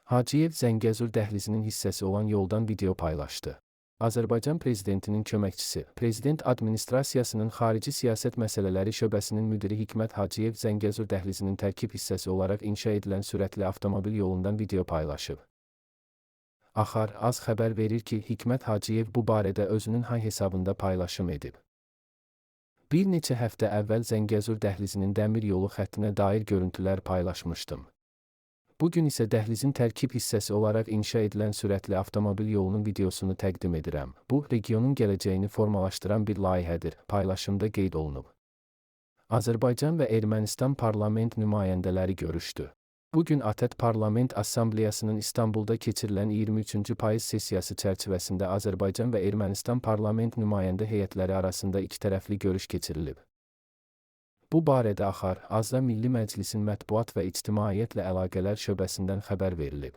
Hacıyev Zəngəzur dəhlizinin hissəsi olan yoldan video paylaşdı. Azərbaycan prezidentinin köməkçisi, Prezident Administrasiyasının Xarici Siyasət Məsələləri şöbəsinin müdiri Hikmət Hacıyev Zəngəzur dəhlizinin tərkib hissəsi olaraq inşa edilən sürətli avtomobil yolundan video paylaşıb. Axar az xəbər verir ki, Hikmət Hacıyev bu barədə özünün Hay hesabında paylaşım edib. Bir neçə həftə əvvəl Zəngəzur dəhlizinin dəmir yolu xəttinə dair görüntülər paylaşmışdım. Bu gün isə dəhlizin tərkib hissəsi olaraq inşa edilən sürətli avtomobil yolunun videosunu təqdim edirəm. Bu, regionun gələcəyini formalaşdıran bir layihədir, paylaşımda qeyd olunub. Azərbaycan və Ermənistan parlament nümayəndələri görüşdü. Bu gün ATƏT Parlament Assambleyasının İstanbulda keçirilən 23-cü payız sessiyası çərçivəsində Azərbaycan və Ermənistan parlament nümayəndə heyətləri arasında ikitərəfli görüş keçirilib. Bu barədə Axar Azra Milli Məclisin Mətbuat və İctimaiyyətlə Əlaqələr şöbəsindən xəbər verilib.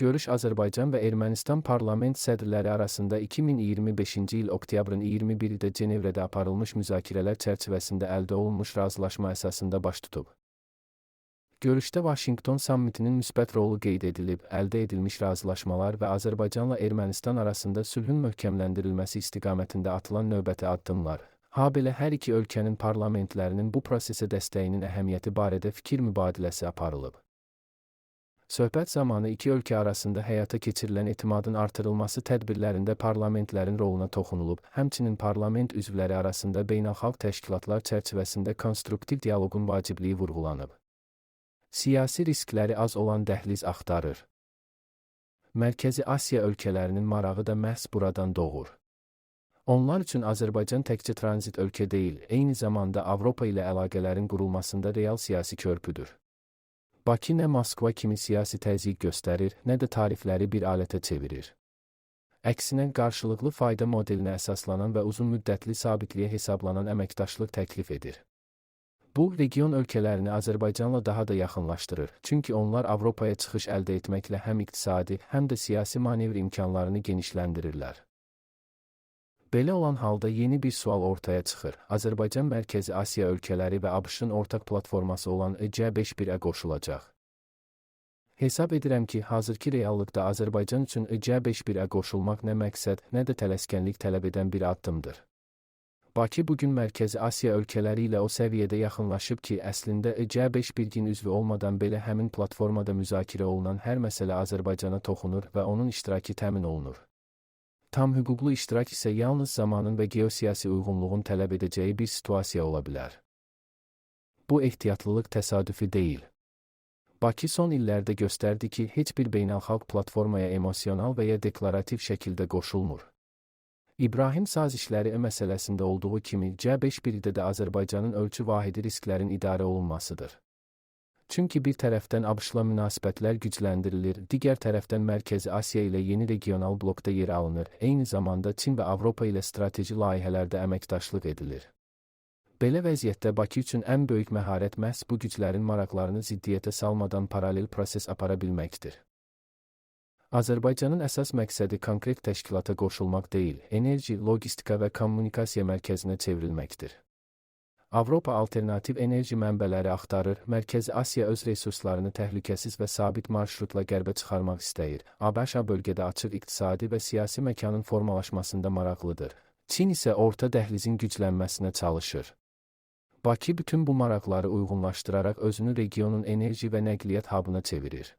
Görüş Azərbaycan və Ermənistan parlament sədrləri arasında 2025-ci il oktyabrın 21-də Cenevrədə aparılmış müzakirələr çərçivəsində əldə olunmuş razılaşma əsasında baş tutub. Görüşdə Vaşinqton sammitinin müsbət rolu qeyd edilib, əldə edilmiş razılaşmalar və Azərbaycanla Ermənistan arasında sülhün möhkəmləndirilməsi istiqamətində atılan növbəti addımlar, habelə hər iki ölkənin parlamentlərinin bu prosesə dəstəyinin əhəmiyyəti barədə fikir mübadiləsi aparılıb. Söhbət zamanı iki ölkə arasında həyata keçirilən etimadın artırılması tədbirlərində parlamentlərin roluna toxunulub, həmçinin parlament üzvləri arasında beynəlxalq təşkilatlar çərçivəsində konstruktiv dialoqun vacibliyi vurğulanıb. Siyasi riskləri az olan dəhliz axtarır. Mərkəzi Asiya ölkələrinin marağı da məhz buradan doğur. Onlar üçün Azərbaycan təkcə tranzit ölkə deyil, eyni zamanda Avropa ilə əlaqələrin qurulmasında real siyasi körpüdür. Bakı nə Moskva kimi siyasi təzyiq göstərir, nə də tarifləri bir alətə çevirir. Əksinə, qarşılıqlı fayda modelinə əsaslanan və uzunmüddətli sabitliyə hesablanan əməkdaşlıq təklif edir. Bu, region ölkələrini Azərbaycanla daha da yaxınlaşdırır, çünki onlar Avropaya çıxış əldə etməklə həm iqtisadi, həm də siyasi manevr imkanlarını genişləndirirlər. Belə olan halda yeni bir sual ortaya çıxır. Azərbaycan Mərkəzi Asiya ölkələri və ABŞ-ın ortaq platforması olan C5-1-ə qoşulacaq. Hesab edirəm ki, hazırki reallıqda Azərbaycan üçün C5-1-ə qoşulmaq nə məqsəd, nə də tələskənlik tələb edən bir addımdır. Bakı bu gün Mərkəzi Asiya ölkələri ilə o səviyyədə yaxınlaşıb ki, əslində C5-1-in üzvü olmadan belə həmin platformada müzakirə olunan hər məsələ Azərbaycana toxunur və onun iştirakı təmin olunur. Tam hüquqlu iştirak isə yalnız zamanın və geosiyasi uyğunluğun tələb edəcəyi bir situasiya ola bilər. Bu ehtiyatlılıq təsadüfi deyil. Bakı son illərdə göstərdi ki, heç bir beynəlxalq platformaya emosional və ya deklarativ şəkildə qoşulmur. İbrahim sazişləri məsələsində olduğu kimi C5-1-də də Azərbaycanın ölçü vahidi risklərin idarə olunmasıdır. Çünki bir tərəfdən ABŞ-la münasibətlər gücləndirilir, digər tərəfdən Mərkəzi Asiya ilə yeni regional blokda yer alınır, eyni zamanda Çin və Avropa ilə strateji layihələrdə əməkdaşlıq edilir. Belə vəziyyətdə Bakı üçün ən böyük məharət məhz bu güclərin maraqlarını ziddiyyətə salmadan paralel proses apara bilməkdir. Azərbaycanın əsas məqsədi konkret təşkilata qoşulmaq deyil, enerji, logistika və kommunikasiya mərkəzinə çevrilməkdir. Avropa alternativ enerji mənbələri axtarır, Mərkəzi Asiya öz resurslarını təhlükəsiz və sabit marşrutla qərbə çıxarmaq istəyir. ABŞ bölgədə açıq iqtisadi və siyasi məkanın formalaşmasında maraqlıdır. Çin isə orta dəhlizin güclənməsinə çalışır. Bakı bütün bu maraqları uyğunlaşdıraraq özünü regionun enerji və nəqliyyat hubuna çevirir.